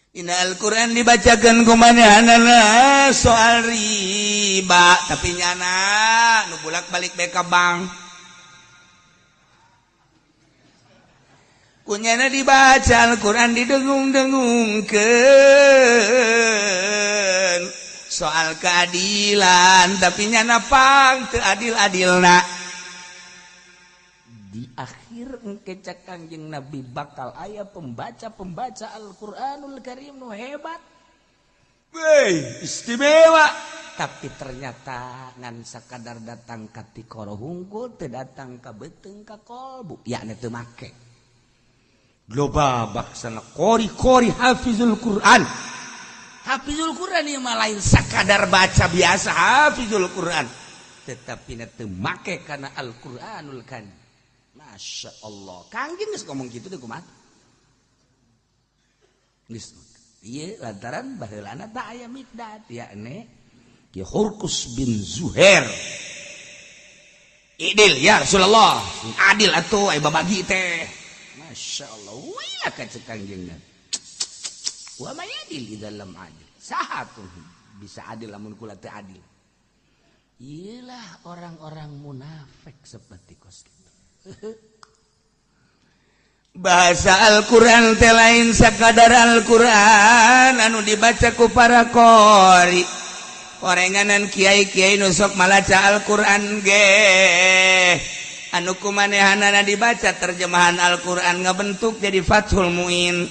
Dina Al-Qur'an dibacakeun ku manehanana soal riba, tapi nyana nu bolak-balik bae ka bank. Kunyana dibaca Al-Qur'an didengung-dengungkeun soal keadilan, tapi nyana pang teu adil-adilna. Di akhir engke cek Kangjeng Nabi bakal aya pembaca-pembaca Al-Qur'anul Karim nu hebat. Weh, istimewa. Tapi ternyata ngan sakadar datang ka tikoro hungkul, teu datang ka beuteung ka kolbu, yakni teu make. Loba baksana kori-kori hafizul Quran. Hafizul Quran ieu mah lain sakadar baca biasa hafizul Quran, tetapi teu make kana Al-Qur'anul Karim. Masya Allah, Kangjeng geus ngomong kitu teh kumaha? Geus ieu lantaran baheulana tah aya Miqdad yakni Ki Hurkus bin Zuhair. Idil ya Rasulullah, adil atuh aya babagi teh. Masya Allah, wih ka cek Kangjeng. Wa may adil idza lam adil. Saha tuh bisa adil lamun kula teu adil. Iyalah orang-orang munafik seperti kos kitu. Bahasa Al-Qur'an teh lain sakadar Al-Qur'an anu dibaca ku para qori. Orenganan kiai-kiai nu sok malaca Al-Qur'an ge. Anu kumanehanana dibaca terjemahan Al-Qur'an ngabentuk jadi Fathul Muin.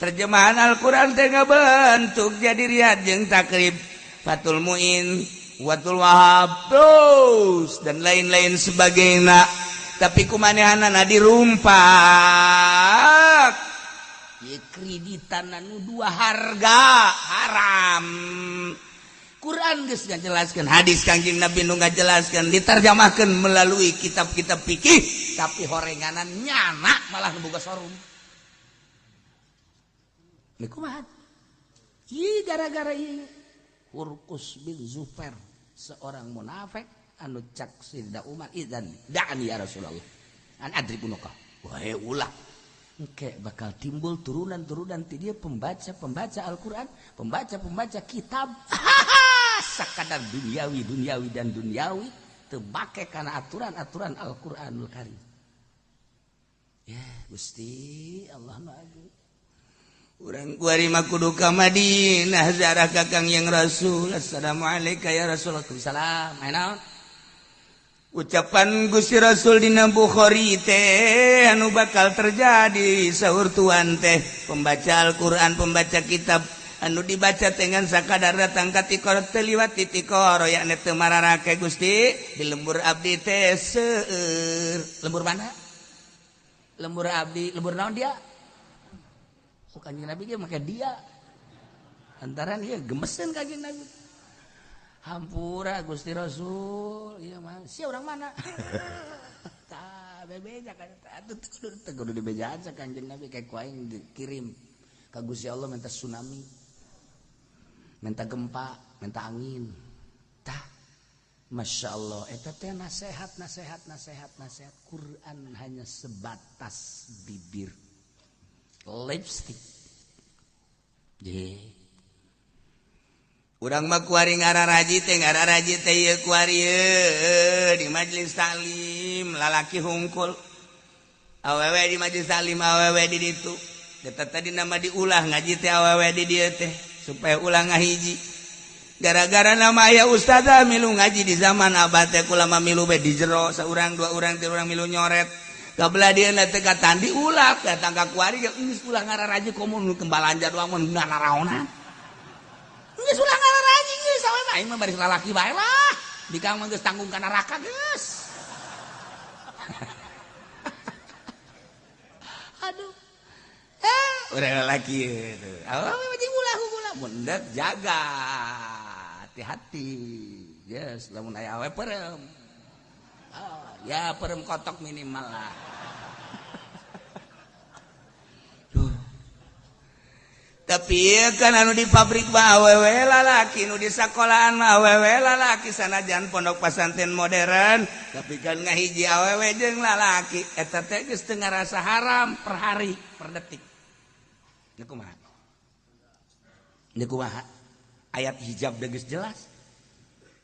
Terjemahan Al-Qur'an teh ngabentuk jadi Riyad jeung Takrib, Fathul Muin, Watul Wahab, terus dan lain-lain sebagainya. Tapi kumanehanana dirumpak ye kreditan anu dua harga haram. Quran geus ngajelaskeun, hadis Kangjeng Nabi nu ngajelaskeun, diterjemahkeun melalui kitab-kitab fikih, tapi horenganan nyana malah nu boga showroom. Ini kumaha? Ieu gara-gara ieu Hurkus bin Zufair, seorang munafik anu cak Sayidina Umar, idzan da'ani ya Rasulullah an adrib unuka. Wahai ulah, engke bakal timbul turunan-turunan ti dia pembaca-pembaca Al-Qur'an, pembaca-pembaca kitab. Sakadar duniawi, duniawi dan duniawi, teu make kana aturan-aturan Al-Qur'anul Karim. Ya Gusti Allah nu agung. Urang kuari mah kudu ka Madinah ziarah ka Kangjeng Rasul. Assalamualaikum ya Rasulullah. Salam. Aya naon? Ucapan Gusti Rasul dina Bukhari teh anu bakal terjadi saur tuan teh pembaca Al-Qur'an, pembaca kitab anu dibaca dengan sakadar datang ka tikoro teu liwat ti tikoro yakni teu mararake Gusti di lembur abdi teh seueur. Lembur mana? Lembur abdi, lembur naon dia? Oh, Kanjeng Nabi ge make dia. Lantaran ieu gemeseun Kanjeng Nabi. Hampura Gusti Rasul, ieu mah sia urang mana? Tah bebeja kan atuh teu kudu dibejaan sa Kanjeng Nabi kayak ku aing dikirim ka Gusti Allah minta tsunami, minta gempa, minta angin. Tah Masya Allah, eta teh nasihat, nasihat, nasihat, nasihat. Quran hanya sebatas bibir, lipstick. Ye. Urang mah kuari ngararaji teh, ngararaji teh ieu kuari ieu di majelis taklim lalaki hungkul. Awewe di majelis taklim awewe di ditu. Eta tadi nama diulah ngaji teh awewe di dieu teh supaya ulah ngahiji. Gara-gara nama aya ustazah milu ngaji di zaman abah teh kulama milu be di jero saurang dua orang tilu orang milu nyoret. Kabelah dieuna teh katan diulah datang ka kuari geus ulah ngararaji komo nu kembalanja doang mun naraonan. Geus ulah ngararaji geus awewe aing mah baris lalaki bae lah. Bikang mah geus tanggung ka neraka geus. Aduh. Urang lalaki itu. Awewe jeung ulah ulah mun deuk jaga. Hati-hati. Yes, lamun aya awewe perem. Oh, ya perem kotok minimal lah. Duh. Tapi kan anu di pabrik mah awewe lalaki, nu di sekolahan mah awewe lalaki, sanajan pondok pesantren modern, tapi kan ngahiji awewe jeung lalaki, eta teh geus teu ngarasa haram per hari, per detik. Nya kumaha? Ini kumaha ayat hijab geus jelas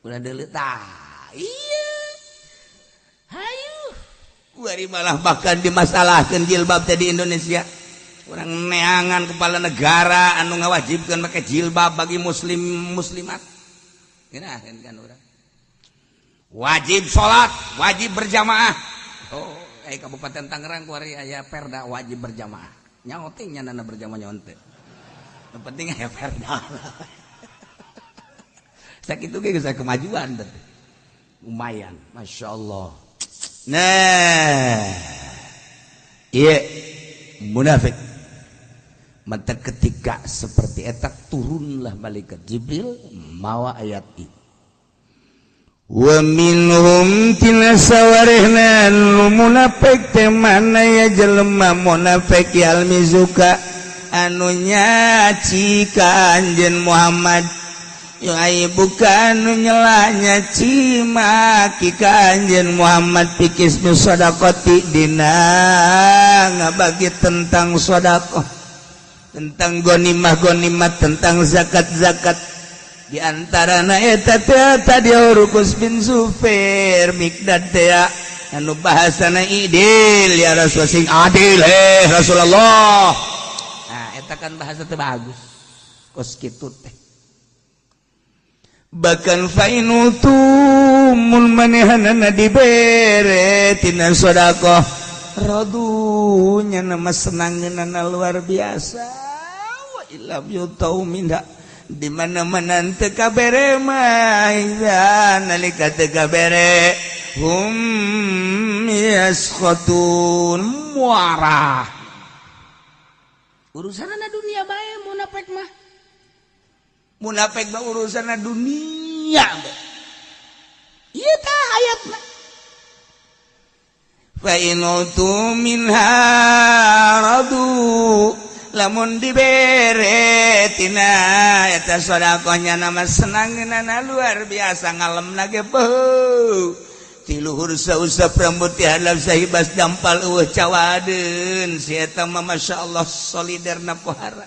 ulah deuleu tah. Iya, hayu kuari malah bahkan dimasalahkan jilbab teh di Indonesia. Urang neangan kepala negara anu ngawajibkan pakai jilbab bagi muslim muslimat. Kan orang wajib salat, wajib berjamaah. Oh, eh, Kabupaten Tangerang kuari aya perda wajib berjamaah. Nyaho teh nya berjamaah, nyaho teh. Yang penting aya perda. Sakitu ge geus kemajuan teh. Lumayan, Masya Allah. Nah, iya, munafik. Maka ketika seperti eta, turunlah malaikat Jibril mawa ayat itu. Wa minhum, tina sawarehna nu munafik teh mana ya jelema munafik, yalmizuka, anu nyaci ka anjeun Muhammad, bukan nu nyela, nyaci maki ka anjeun Muhammad, fi qismi shadaqati, dina ngabagi tentang sedekah, tentang gonimah gonimah, tentang zakat zakat. Di antara eta teh tadi Rukus bin Zubair, Mikdad teh, anu bahasana i'dil ya Rasul, sing adil eh Rasulullah. Nah, eta kan bahasa teh bagus kos kitu teh. Bahkan fa in u'thu, mun manehanana dibere tina sedekah, radhu, nya nama senangeunana luar biasa. Wa illam yu'tau minha, di mana-mana teu kabere mah, nalika teu kabere, hum yaskhatun, muarah. Urusanana dunia bae munafik mah. Munafik mah urusanna dunia. Ieu tah ayatna, fa in u'thu minha radu, lamun dibere tina eta sedekahnya, nama senangeunana luar biasa, ngalemna ge beuh ti luhur sausap rambut, ti handap sahibas dampal, eueuh cawadeun. Si eta mah masyaallah, soliderna pohara.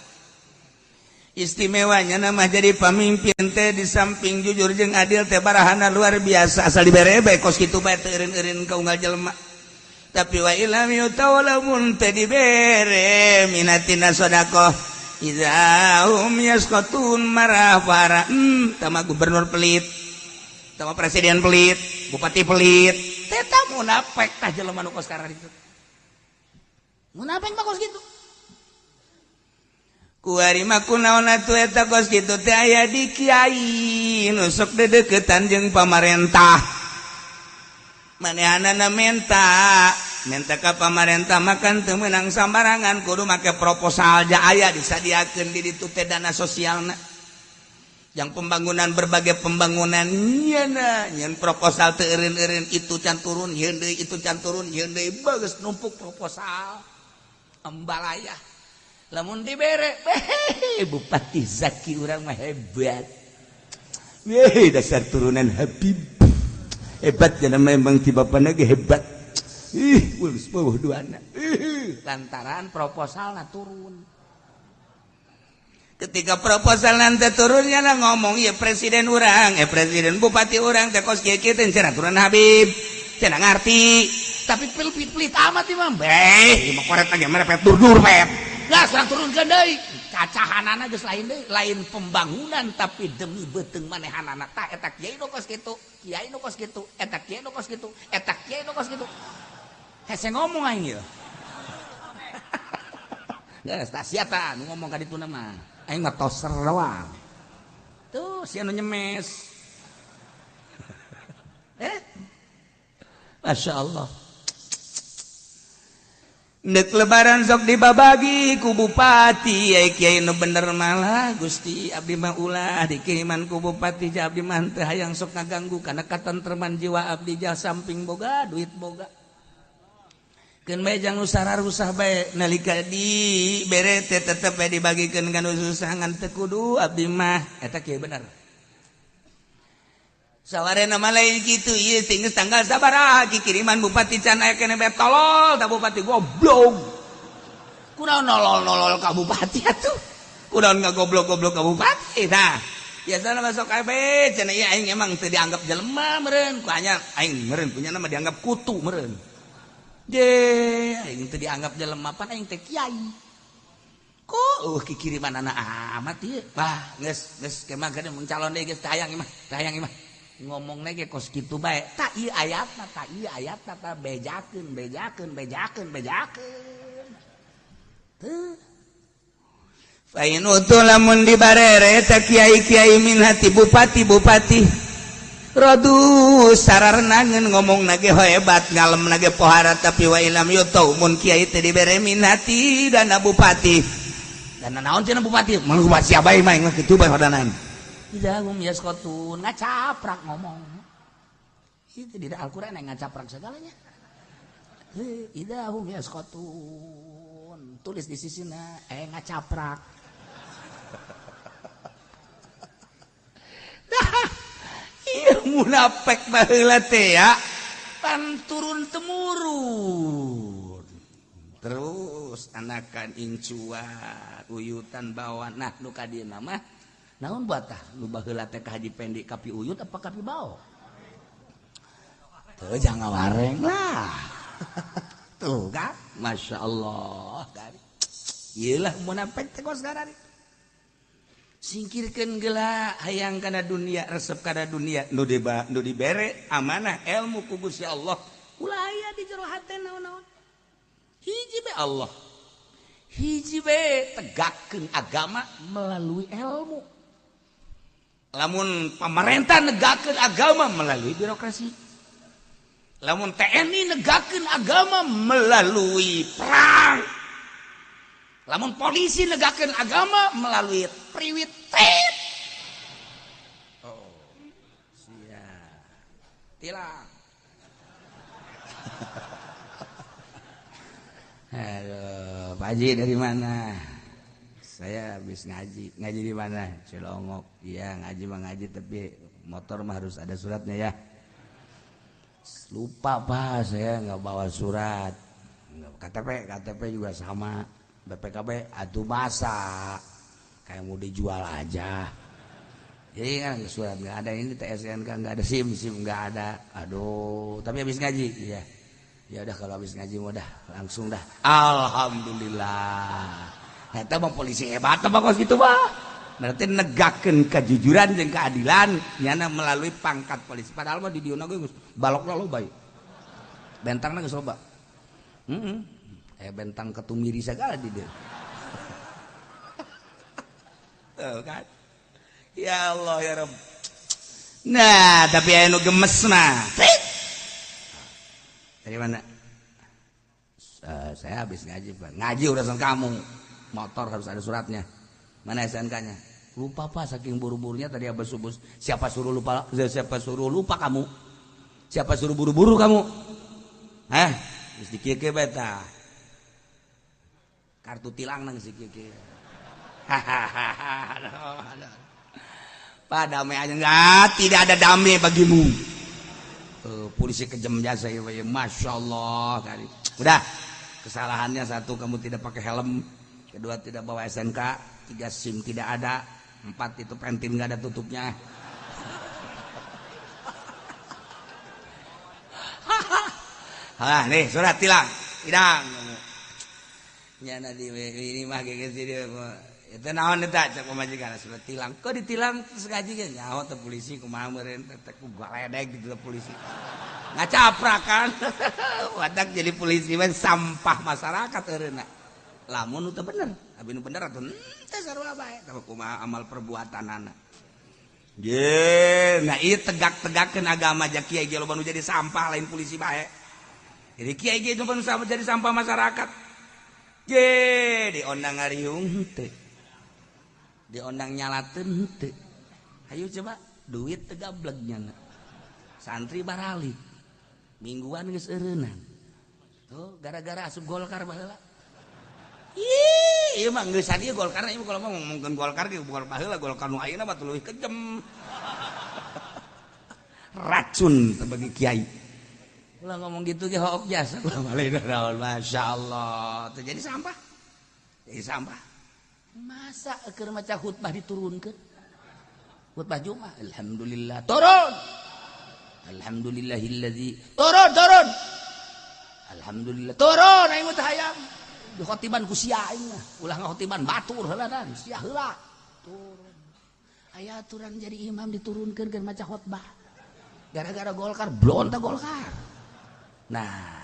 Istimewanya nama jadi pamimpin teh di samping jujur jeung adil teh barahana luar biasa, asal dibere bae kos kitu bae, teu eureun-eureun ka unggal jelema. Tapi wa illam yu'tau, lamun teu dibere, minha, tina sedekah, idza hum yaskhatun, marah para. Tama gubernur pelit, tama presiden pelit, bupati pelit. Teta munafik tah jelema nu kos itu. Munafik mah kos kitu. Kuari mah kunaon atuh eta kos kitu teh aya di kiai nu sok dedeketan jeung pamarentah. Manehanana menta menta ka pamarentah, makan teu meunang sambarangan, kudu make proposal. Ja aya disadiakeun di ditu teh dana sosialna yang pembangunan, berbagai pembangunan. Nyana nyen proposal teu eureun-eureun, itu can turun, yeun deui, itu can turun, yeun deui, bagus numpuk proposal ambalaya. Lamun dibere, Bupati Zaki urang mah hebat. Weh, dasar turunan Habib hebat ya, memang ti bapana ge hebat. Ih, geus bawah duana. Ih, lantaran proposal turun. Ketika proposal nanti turunnya lah ngomong ya presiden urang, eh, presiden, bupati urang teh kos kieu kieu teh, cenah turunan Habib cenah ngarti, tapi pelit pelit amat imah. Beh, imah koret lagi merepet dur dur pet. Gas urang turunkeun deui. Cacahanana geus lain deui, lain pembangunan tapi demi beuteung manehanana. Tah, eta kiai nu kos kitu, kiai nu kos kitu, eta kiai nu kos kitu, eta kiai nu kos kitu. Hese ngomong aing ieu. Geus tah, sia tah nu ngomong ka ditu mah. Aing mah toser doang. Tuh sia nu nyemes. Eh? Masya Allah. Nek lebaran sok dibabagi ku bupati. Ai kiai nu bener malah, Gusti, abdi mah ulah dikiriman ku bupati, ja abdi mah teu hayang sok ngaganggu kana katentreman jiwa abdi, ja samping boga duit, boga keun bae jang nu sararusah bae. Nalika di bere teh tetep bae dibagikeun ka nu susah, ngan teu kudu abdi mah. Eta kiai bener. Sawarena mah lain kitu ieu, geus tanggal sabaraha kiriman bupati can aya keneh bae. Tolol tah bupati, goblok. Kunaon nolol-nolol ka bupati atuh? Kunaon ngagoblok-goblok ka bupati tah. Biasana masuk KB cenah ieu aing emang teu dianggap jelema meureun, ku anya aing meureun punya nama dianggap kutu meureun. Je aing teu dianggap jelema pan aing teh kiai. Kok kikiriman anak amat ieu. Wah, geus geus kemah geuning mun calon deui geus teu hayang ieu mah, teu hayang ieu mah. Ngomongna ge kos kitu bae. Ta ieu ayatna, ta ieu ayatna ta bejakeun, bejakeun, bejakeun, bejakeun. Teu Fain utu lamun dibarere ta kiai-kiai min hati bupati-bupati rodu sararnangeun ngomong nage hebat ngalem nage pohara tapi wa ilam yutau mun kiai teh dibere min hati dana bupati dana naon cenah bupati mun bupati siapa mah mah kitu bae hodanan idahum yaskotun ngacaprak ngomong itu di Al-Qur'an yang ngacaprak segalanya idahum yaskotun tulis di sisina ngacaprak. Iya munafik baheula teh ya pan turun temurun terus anakan incuan uyutan bawa nah nu ka dieu mah naon buat tah nu baheula teh ka Haji Pendi kapi uyut apa kapi bao teu jangan wareng lah tuh kan Masya Allah kan ieu lah munafik teh kos garari singkirkan gela hayang kana dunia resep kana dunia nu dibere amanah ilmu ku Gusti Allah ulah aya di jero hate naon-naon hiji be Allah hiji be tegakkeun agama melalui ilmu lamun pamarentah negakeun agama melalui birokrasi lamun TNI negakeun agama melalui perang lamun polisi negakeun agama melalui priwit tit. Oh, siap. Tilang. Aduh, Pak Haji dari mana? Saya habis ngaji. Ngaji di mana? Cilongok. Iya, ngaji mah ngaji tapi motor mah harus ada suratnya ya. Lupa Pak, saya nggak bawa surat. KTP, KTP juga sama. BPKB atuh masa kayak mau dijual aja. Jadi kan surat nggak ada, ini TSNK nggak ada, SIM SIM nggak ada. Aduh, tapi habis ngaji, iya. Ya udah kalau habis ngaji mau dah langsung dah. Alhamdulillah. Eta mah polisi hebat apa kos gitu mah. Berarti negakeun kejujuran dan keadilan nyana melalui pangkat polisi. Padahal mah di dieu ge geus balokna loba. Bentangna geus loba. Heeh. Bentang ketumiri segala di dia. Tuh kan. Ya Allah ya Rabb. Nah, tapi anu gemes mah. Dari mana? Saya habis ngaji, Pak. Ngaji urusan kamu. Motor harus ada suratnya. Mana SNK-nya? Lupa, Pak, saking buru-burunya tadi habis subuh. Siapa suruh lupa? Siapa suruh lupa kamu? Siapa suruh buru-buru kamu? Hah? Geus dikieu-kieu bae tah. Kartu tilang nang si kieu. Hahaha. Pak damai aja enggak, tidak ada damai bagimu. Polisi kejam jasa ya, Masya Allah kali. Udah, kesalahannya satu kamu tidak pakai helm, kedua tidak bawa SNK, tiga SIM tidak ada, empat itu pentil nggak ada tutupnya. Ah, nih surat tilang, tilang. Nyana di ini mah geus di itu naon eta cek pamajikan surat tilang. Kok ditilang terus ngaji ge nyaho teh polisi kumaha meureun teh ku galedeg gitu polisi. Ngacaprakan. Wadak jadi polisi mah sampah masyarakat eureunna. Lamun teu bener, abi nu bener atuh teh sarua bae tah kumaha amal perbuatanana. Ye, nah ieu tegak-tegakeun agama ja kiai ge loba nu jadi sampah lain polisi bae. Jadi kiai ge loba nu jadi sampah masyarakat. Ye, diondang ngariung teu. Diondang nyalateun teu. Hayu coba duit teu gablek nya. Santri baralik. Mingguan geus eureunnan. Tuh gara-gara asup Golkar baheula. Ih, ieu mah geus ieu Golkar ieu kalau mah ngomongkeun Golkar ge bukan baheula Golkar nu ayeuna mah leuwih kejem. Racun teh bagi kiai. Ulah ngomong gitu ge hook jasa. Masyaallah, terjadi sampah. Jadi sampah. Masa keur maca khutbah diturunkeun? Khutbah Jumat, alhamdulillah turun. Alhamdulillahillazi turun turun. Alhamdulillah turun aing mah teh hayang. Dikhotiban ku sia aing mah. Ulah ngakhotiban batur heula dan sia heula. Turun. Aya aturan jadi imam diturunkeun keur maca khutbah. Gara-gara Golkar blonta Golkar. Nah,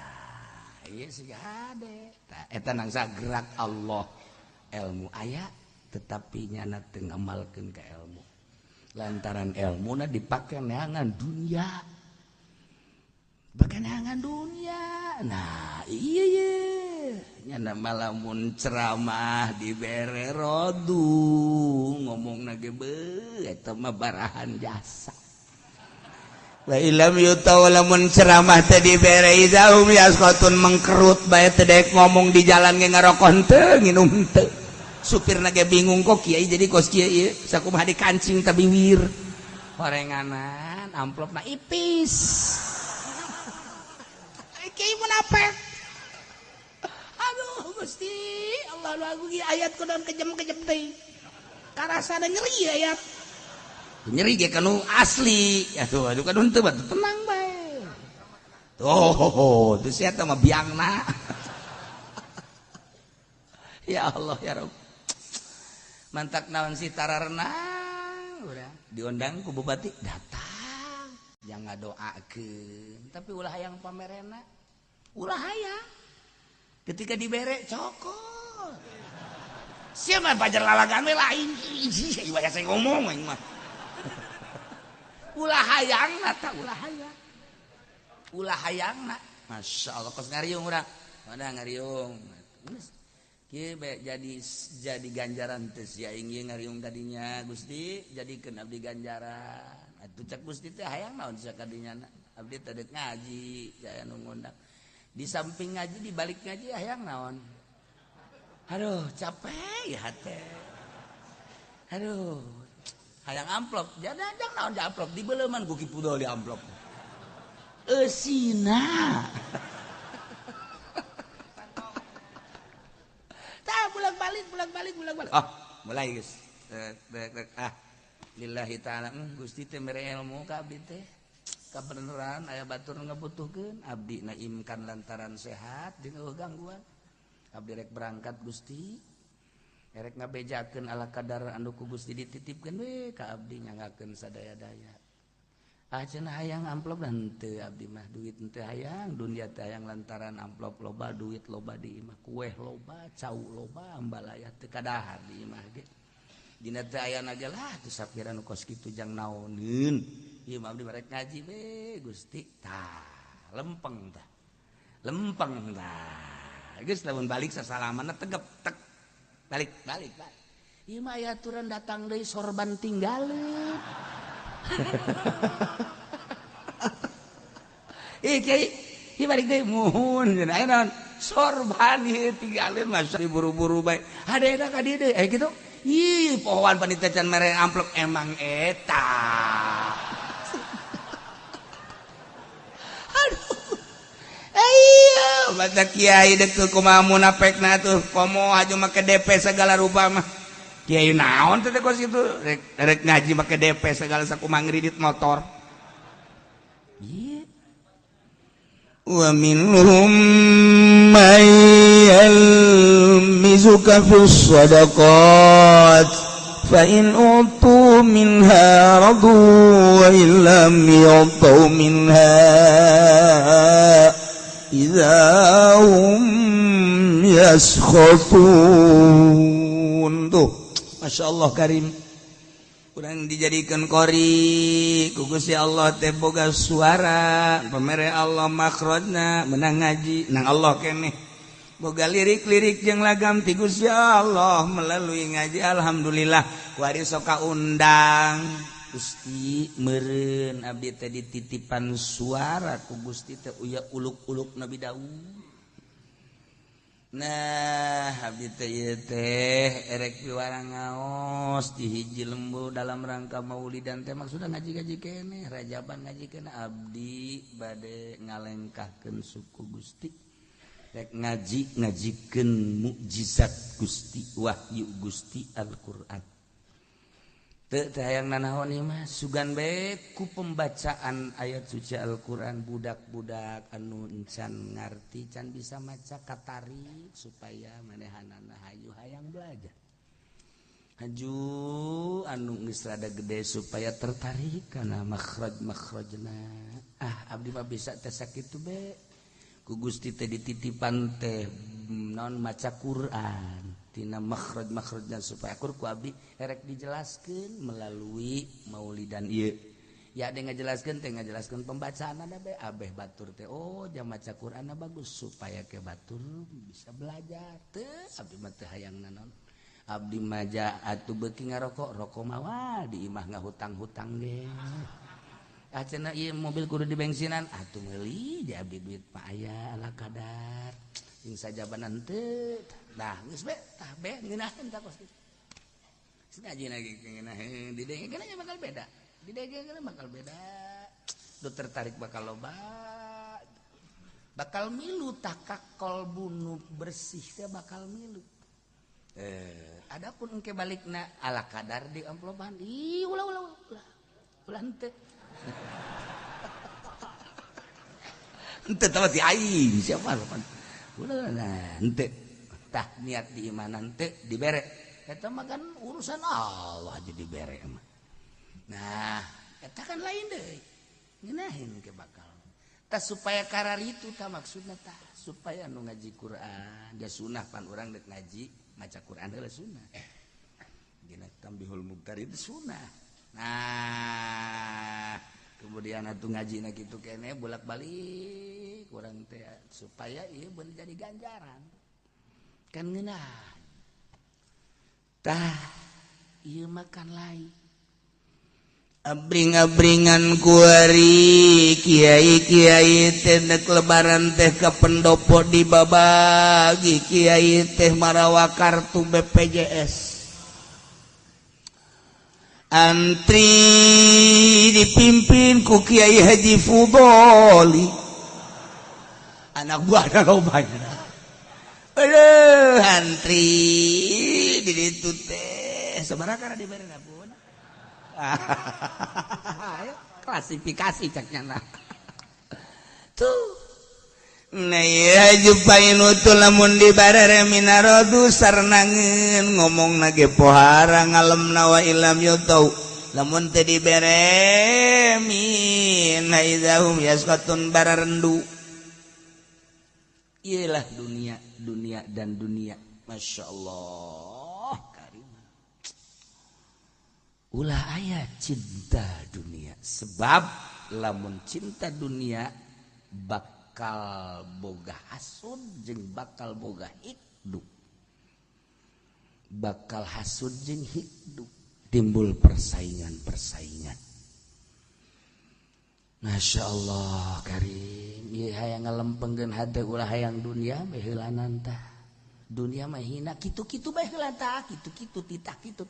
ieu siga hade. Tah eta nangsa gerak Allah. Ilmu aya tetapi nyana teu ngamalkeun ka ilmu. Lantaran ilmuna dipake neangan dunia. Dipake neangan dunia. Nah, iya ye. Nyana malamun ceramah dibere rodu ngomongna ge beuh eta mah barahan jasa. Wa ilam yutau lamun ceramah teh dibere izahum yasqatun mengkerut bae teh daek ngomong di jalan ge ngarokok henteu nginum henteu. Supirna ge bingung kok kiai jadi kos kieu ieu sakumaha dikancing ta biwir. Horenganan amplopna ipis. Kiai munafik. Aduh Gusti, Allah lu agung ayat kunaon kejem-kejem teh. Karasana nyeri ayat. Nyeri ge kanu asli. Aduh, aduh kanu henteu batu tenang bae. Tuh, teu sia mah biangna. Ya Allah ya Rabb. Mantak naon sih tararenang urang diundang ku bupati datang. Jangan ngadoakeun, tapi ulah hayang pamerena. Ulah hayang. Ketika dibere cokot. Sia mah pajar lalagan we lain. Ih, ieu saya ngomong aing mah. Ulah hayangna ta ulah hayang. Ulah hayangna. Masya Allah kos ngariung urang. Mana ngariung. Kieu bae jadi ganjaran teh sia aing ieu ngariung tadinya Gusti jadikeun abdi ganjaran. Atuh cek Gusti teh hayang naon sia kadinya abdi teh deuk ngaji jaya nu ngundang. Di samping ngaji di balik ngaji hayang naon. Aduh capek ya hate. Aduh hayang amplop jangan naon di amplop di beleuman ku Ki Pudol di amplop. Eusina. Tah bolak-balik bolak-balik bolak-balik. Oh, mulai geus. Ah lillahi ta'ala Gusti teh mere ilmu ka abdi teh. Kabeneran aya batur ngabutuhkeun abdi naimkan lantaran sehat jeung eueuh gangguan. Abdi rek berangkat Gusti. Erek ngabejakeun ala kadar anu ku Gusti dititipkeun we ka abdi nyanggakeun sadaya-daya. Ah cenah hayang amplop henteu abdi mah duit henteu hayang dunia teh hayang lantaran amplop loba duit loba di imah kueh loba cau loba ambalaya teu kadahar di imah ge. Dina teh aya ge lah teu sapira nu kos kitu jang naoneun. Ieu mah abdi rek ngaji we Gusti. Tah lempeng tah. Lempeng tah. Geus lamun balik sasalamanna tegep tek. Balik balik balik. Ieu mah aya aturan datang deui sorban tinggaleun. Ih kiai, ieu balik deui muhun cenah aya naon? Sorban ieu tinggaleun mah buru-buru bae. Hadena ka dieu deui eh kitu. Ih pohoan panitia can mere amplop emang eta. Aduh. Ayo mata kiai deuk kumaha munafekna tuh komo haju make DP segala rupa mah. Kiai naon teh kos kitu rek ngaji make DP segala sakumaha ngridit motor. Ieu. Wa minhum may yalmizuka fis shadaqat fa in utu minha radu wa in lam yu'tu minha idza hum yaskhatun. Tuh Masya Allah Karim kurang dijadikan qori ku Gusti Allah teh boga suara pamere Allah makhrajna menang ngaji nang Allah keneh boga lirik-lirik jeung lagam ti Gusti Allah melalui ngaji alhamdulillah kuari sok kaundang Gusti meureun abdi teh dititipan suara ku Gusti teh uya uluk-uluk Nabi Daud. Nah abdi teh ieu teh erek piwarang ngaos di hiji lembur dalam rangka maulidan teh maksudna ngaji-ngaji keneh rajaban ngaji keneh abdi bade ngalengkahkeun suku Gusti. Rek ngaji ngajikeun mukjizat Gusti, wahyu Gusti Al-Qur'an. Teu teh hayang nanaon ieu mah sugan bae ku pembacaan ayat suci Al-Qur'an budak-budak anu encan ngarti can bisa maca katarik supaya manehanana hayu hayang belajar. Haju anu geus rada gede supaya tertarik kana makhraj-makhrajna. Ah abdi mah bisa teh sakitu be. Ku Gusti teh dititipan teh naon maca Quran tina makhraj-makhrajna supaya akur ku abdi erek dijelaskeun melalui maulidan ieu. Ya ada ngajelaskeun teh ngajelaskeun pembacaan ada be abeh batur teh oh jam maca Qur'anna bagus supaya ke batur bisa belajar teh abdi mah teh hayang naon. Abdi maja atuh beuki ngarokok rokok mawa di imah ngahutang-hutang ge. Ah cenah ieu mobil kudu dibensinan atuh meuli di abdi duit pak aya ala kadar jeung sajabanan teu. Nah geus be tah be ngeunaheun tah kos kitu. Geus ngaji lagi ngeunaheun didengekeun bakal beda. Didengekeun bakal beda. Nu tertarik bakal loba. Bakal milu tah ka kolbu nu bersih teh bakal milu. Adapun engke balikna ala kadar di amplopan ih ulah ulah ulah ulah henteu henteu tah ti aing siapa pan ulah nah henteu tah niat di imanan henteu dibere eta mah kan urusan Allah jadi dibere mah. Nah eta kan lain deui ngeunaheun ke bakal tah supaya karar itu tah maksudna tah supaya nu ngaji Quran da sunah pan urang deuk ngaji maca Quran adalah sunnah. Dina tambihul mubtar itu sunnah. Nah, kemudian atuh ngajina kitu keneh bolak-balik urang teh supaya ieu beun jadi ganjaran. Kan ngeunah. Tah, ieu mah kan lain. Abring-abringan kuari kiai-kiai teh nek lebaran teh ka pendopo dibabagi kiai teh marawa kartu BPJS antri dipimpin ku Kiai Haji Fudoli anak buah ada lobanya. Aduh antri di ditu teh sabaraha kana dibere pun. Ayo klasifikasi caknya nah. Tuh. Nah ya jupain utul lamun dibarere minarodu sarnangeun ngomong nage pohara ngalemna wa ilam yutau lamun teu dibere min haizahum yasqatun bararendu. Iyalah dunia, dunia dan dunia. Masya Allah. Ulah aya cinta dunia sebab lamun cinta dunia bakal boga hasud jeung bakal boga hikdu, bakal hasud jeung hikdu, timbul persaingan-persaingan. Masya Allah karim ieu hayang ngalempengkeun hate ulah hayang dunia bae heulanan tah dunia mah hina kitu-kitu bae heula tah kitu-kitu titah kitu.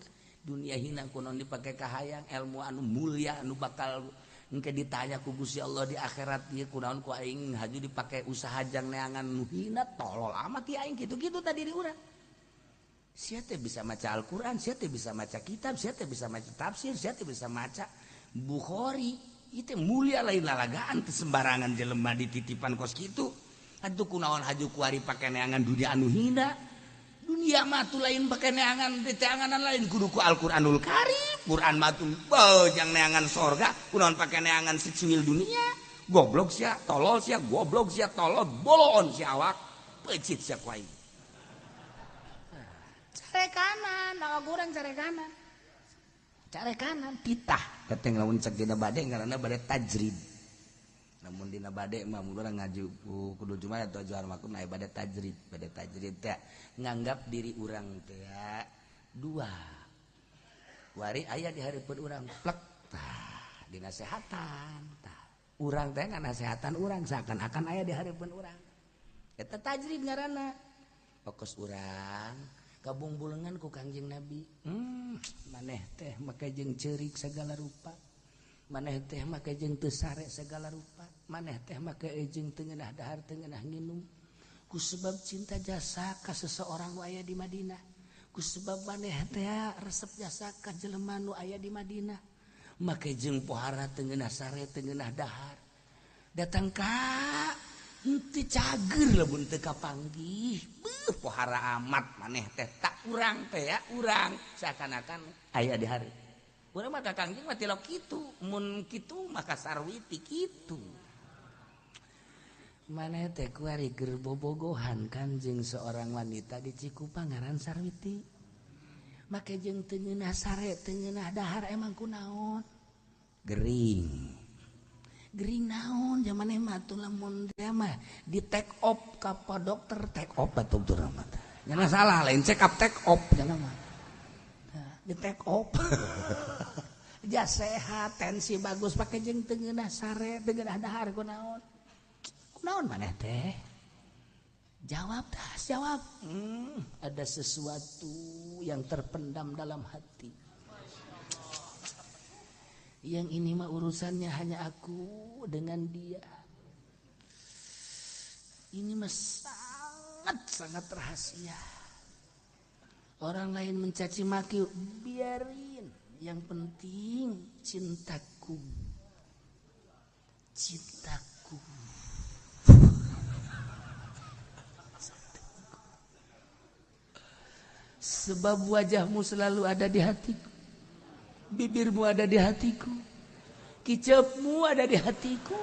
Dunia hina kunaon dipake kahayang ilmu anu mulia anu bakal engke ditanya ku Gusti Allah di akhirat ieu kunaon ku aing haju dipake usaha jang neangan nu hina tolol amat ieu aing kitu-kitu tadi di urang. Sia teh bisa maca Al-Qur'an, sia teh bisa maca kitab, sia teh bisa maca tafsir, sia teh bisa maca Bukhari. Ieu teh mulia lain lalagaan teh sembarangan jelema dititipan kos kitu. Atuh kunaon haju kuari pake neangan dunia anu hina. Dunia mah tuh lain pakai neangan teanganan lain kudu ku Al-Qur'anul Karim. Quran mah tuh jang neangan sorga kunaon pakai neangan secuil dunia. Goblok sia, tolol sia, goblok sia, tolol, boloon sia awak, pecit sia ku aing. Care kanan, awak urang care kanan. Care kanan titah kateng lamun cek dina bade ngaranna bade tajrid. Namun dina bade mah mun urang ngaji kudu Jumat atau juhar makum aya bade tajrid teh nganggap diri urang teh dua. Wari aya di hareupeun urang plek tah dinasehatan tah. Urang teh nganasehatan urang seakan-akan aya di hareupeun urang. Eta tajrid ngaranna. Fokus urang kabungbulengan ku Kangjeng Nabi. Maneh teh make jeung ceurik segala rupa. Maneh teh make jeung teu sare segala rupa. Maneh teh make jeung teu ngeunah dahar teu ngeunah nginum. Ku sebab cinta jasa ka seseorang nu aya di Madinah. Ku sebab maneh teh resep jasa ka jelema nu aya di Madinah. Make jeung pohara teu ngeunah sare teu ngeunah dahar. Datang ka henteu cager lamun teu kapanggih. Beuh pohara amat maneh teh tak urang teh ya urang seakan-akan aya di hari. Urang mah ka Kangjeng mah tilok kitu, mun kitu maka sarwiti kitu. Maneh teh kuari keur bobogohan kan jeung seorang wanita di Cikupa ngaran Sarwiti. Make jeung teu ngeunah sare teu ngeunah dahar emang kunaon? Gering. Gering naon zaman mah tuh lamun dia mah di take off ka pa dokter take off atuh dokter mah. Nya salah lain check up take off nya mah. Di take off. Ja sehat, tensi bagus pake jeung teu ngeunah sare teu ngeunah dahar kunaon? Kunaon maneh teh? Jawab dah, jawab. Ada sesuatu yang terpendam dalam hati. Yang ini mah urusannya hanya aku dengan dia. Ini mah sangat-sangat rahasia. Orang lain mencaci maki, biarin. Yang penting cintaku. Cintaku. Sebab wajahmu selalu ada di hatiku. Bibirmu ada di hatiku. Kicapmu ada di hatiku.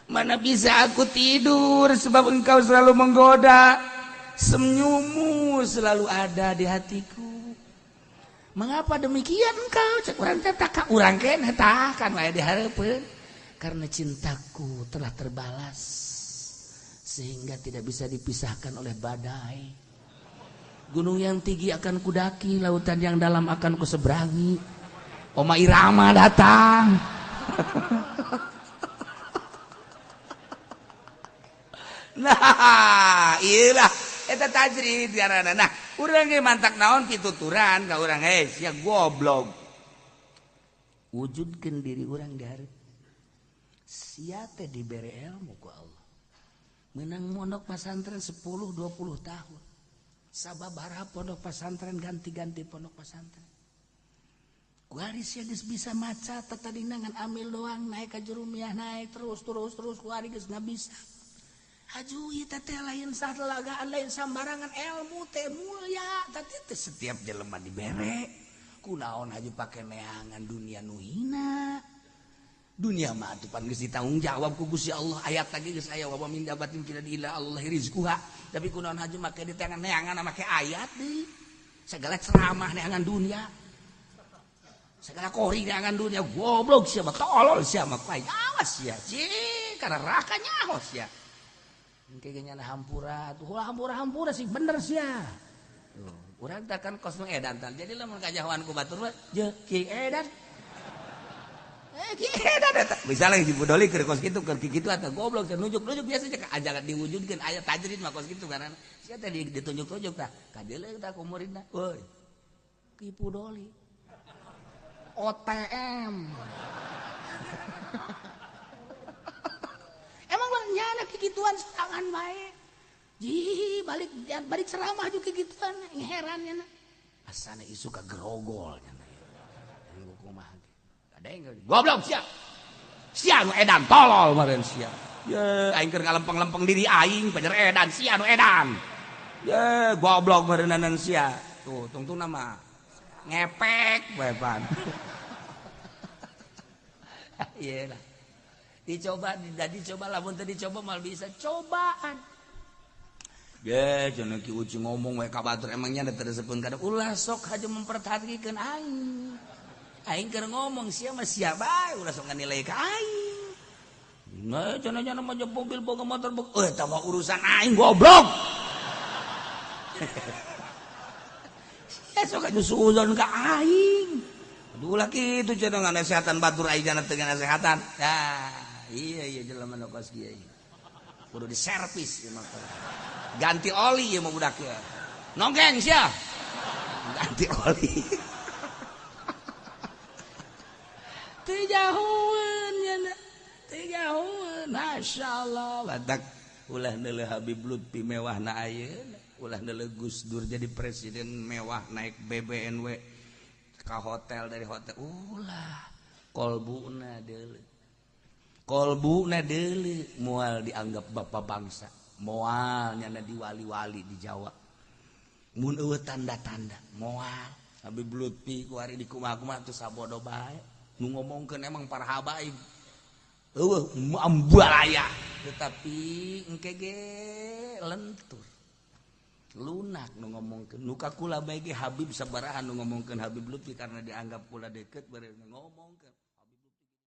Mana bisa aku tidur sebab engkau selalu menggoda. Senyummu selalu ada di hatiku. Mengapa demikian engkau? Cek urang teh tak urang keneh tah kan aya di hareupeun. Karena cintaku telah terbalas sehingga tidak bisa dipisahkan oleh badai. Gunung yang tinggi akan kudaki, lautan yang dalam akan kuseberangi. Oma Irama datang. Nah, iyalah eta tajrid ngaranna. Nah, urang ge mantak naon pituturan ka urang heh sia goblok. Wujudkeun diri urang di hareup. Sia teh dibere ilmu ku Allah. Menang mondok pesantren 10 20 tahun. Sababaraha pondok pesantren ganti-ganti pondok pesantren. Kuari sia geus bisa maca tatadina ngan amil doang naik ka jurumiah naik terus terus terus kuari geus ngabisa. Haju ieu teh lain satelagaan lain sambarangan ilmu teh mulia tadi teh setiap jelema dibere. Kunaon haju pake neangan dunia nu hina. Dunia mah atuh pan geus ditanggung jawab ku Gusti Allah ayat lagi geus aya wa min dabatin kira ila Allah rizquha. Tapi kunaon haju make diteangan neangan make ayat deui. Segala ceramah neangan dunia. Segala kori neangan dunia goblok sia mah tolol sia mah awas sia. Cih kana neraka nyaho sia. Engke ge nyana hampura tuh hampura-hampura sih bener sia. Tuh, urang teh kan kos nu edan tah. Jadi lamun kajahoan ku batur mah je ki edan. Ki edan eta. Misalnya si Budoli keur kos kitu keur kitu atuh goblok teh nunjuk-nunjuk biasa cek ajaran diwujudkeun aya tajrid mah kos kitu karena sia teh ditunjuk-tunjuk tah. Kadeuleu tah ku muridna. Euy. Ki Budoli. OTM. Emang nyana kikituan serangan bae. Ji balik ceramah juga kikituan heran nyana. Asana isu ka grogol nyana. Engko kumaha ge. Kadeng goblok sia. Sia nu edan tolol meureun sia. Ye aing keur ngalempeng-lempeng diri aing pajar edan sia nu edan. Ye goblok meureunnanan sia. Tuh tungtungna mah ngepek bae pan. Ieu lah. Dicoba, tidak dicoba, lamun teu dicoba mal bisa cobaan. Ge, cenah Ki Uci ngomong we ka batur emangnya da teu resepkeun kada ulah sok haja memperhatikeun aing. Aing keur ngomong sia mah sia bae ulah sok nganilai ka aing. Nah, cenah nya mah mobil boga motor boga eta mah urusan aing goblok. Sia sok aju suuzon ka aing. Aduh lah kitu cenah nganasehatan batur aing cenah teu nganasehatan. Tah. Iya iya jelema nu kos kieu. Kudu diservis ieu mah. Ganti oli ieu mah budak ieu. Nonggeng sia. Ganti oli. Teu jauheun nya. Teu nyahoeun. Masyaallah, batak ulah neuleuh Habib Lutfi mewah na ayeuna, ulah neuleuh Gus Dur jadi presiden mewah, naik BBNW ka hotel, dari hotel, ulah. Kolbuna deuleu, kolbuna deuleu. Moal dianggap bapak bangsa, moal nyana di wali-wali di Jawa mun eueuh tanda-tanda. Moal Habib Lutfi kuari di kumaha-kumaha tuh sabodo bae. Nu ngomongkeun emang para habaib eueuh ambalaya, tetapi engke ge lentur lunak nu ngomongkeun. Nu ka kula bae ge Habib sabaraha nu ngomongkeun Habib Lutfi karena dianggap kula deket bari ngomongkeun.